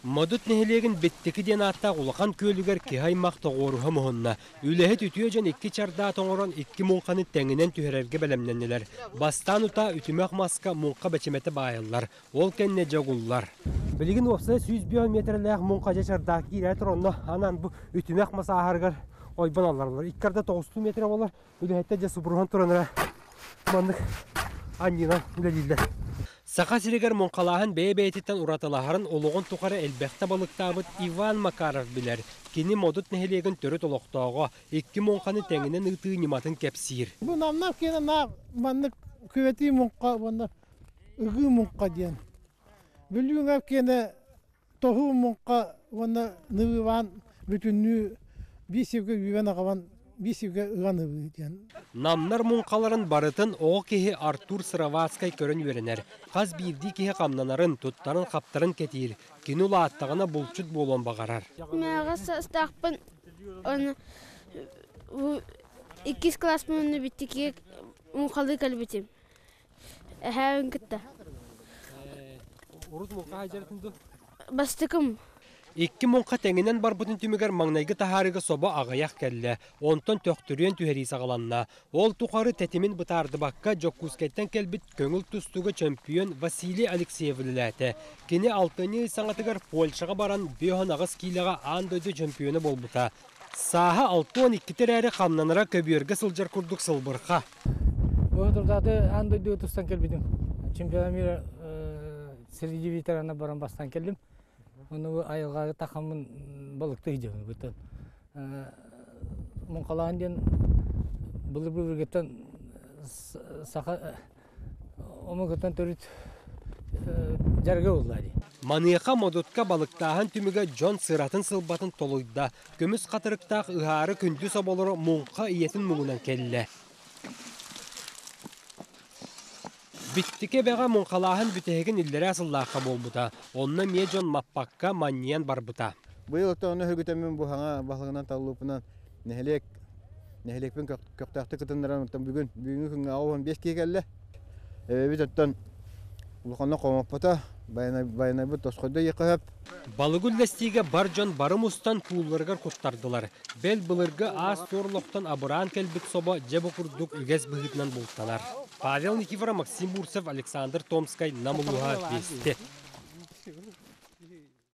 Модут нэһилиэгин Биттики диэн ааттаах улахан күөлүгэр киһи аймах тоҕуоруһа муһунна. Үлэһит үтүө дьон икки чардаат оҥорон икки муҥханы тэҥинэн түһэрэргэ бэлэмнэннилэр. Бастаан утаа үтүмэх маска муҥха бэчимэтэ баайыллар, ол кэннэ дьэ угуллар. Билигин уопсайа 105 миэтэрэлээх муҥха дьэ чардаак киирэ турар, онно анаан бу үтүмэх мас ааһарыгар ойбон аллараллар. Икки арда тоҕустуу миэтэрэ буолар. Үлэһиттэр дьэ субуруһан туран эрэ маннык анньыынан үлэлииллэр. Саха сиригэр муҥхалааһын бэйэ-бэйэтиттэн уратылаһарын олоҕун тухары элбэхтэ балыктаабыт Иван Макаров билэр. Кини Модут нэһилиэгин төрүт олохтооҕо, икки муҥханы тэҥинэн ыытыы ньыматын кэпсиир. Бу намнар киэнэ наар маннык күөтүү муҥха уонна ыгыы муҥха диэн. Бүлүүҥэр киэнэ тоһуу муҥха уонна ныбыыбаан бүтүннүү биир сиргэ үүрэн аҕалан биир сиргэ ыган ылыы диэн. Намнар муҥхаларын барытын оҕо киһи Артур Сыроватскай көрөн үөрэнэр. Хас биирдии киһи хамнанарын, туттарын-хаптарын кэтиир. Кини улааттаҕына булчут буолуон баҕарар. Мээҕэ састаахпын оны иккис класспын уонна бүттүкү муҥхалыы кэлбитим. Эһээбин кытта. Урут муҥха сылдьарытын дуо? Бастакым. Икки муҥха тэҥинэн барбытын түмүгэр маҥнайгы таһаарыыга собо аҕыйах кэллэ, онтон төхтүрүйэн түһэрии саҕаланна. Ол тухары тэтимин бытаардыбакка Дьокуускайтан кэлбит көҥүл тустууга чөмпүйүөн Василий Алексеев үлэлээтэ. Кини алтынньы ый саҥатыгар Польшаҕа баран 58 киилэҕэ аан дойду чөмпүйүөнэ буолбута. Сааһа 62 эрээри хамнанара көбүөргэ сылдьар курдук сылбырха. Бу аан дойдуга тустан кэлбитим. Чемпионат мира среди ветеранов баран бастаан кэллим. Ону айылҕаҕа тахаммын балыктыы сылдьабын. Бутан муҥхалаан диэн былыр-былыргыттан саха омугуттан төрүт дьарыга буолла дии. Маныаха Модутка балыктааһын түмүгэ дьон сыратын-сылбатын толуйда. Көмүс хатырыктаах ыһаары күндү соболоро муҥха ийэтин муҥунан кэллэ. Биттики эбэҕэ муҥхалааһын бүтэһигин иллэрээ сыллаахха буолбута. Онно эмиэ дьон маппакка манньыйан барбыта. Быйыл оттон ону өһүгүтэммин бу хаҥа баһылыгынан таллыыппынан нэһилиэк нэһилиэкпин көхтөөхтүк кытыннаран оттон бүгүн бүгүҥҥү күҥҥэ 15 киһи кэллэ. Эбэбит оттон улаханнык хомоппута, байанайбыт тосхойдо диэххэ сөп. Балыгы үллэстиигэ бар дьон бары мустан куулларыгар куттардылар. Бэл былыргы аас-туор олохтон абыраан кэлбит собо дьэ бу курдук үгэс быһыытынан бултанар. Павел Никифоров, Максим Бурцев, Александр Томскай, Нам улууһа, Вести.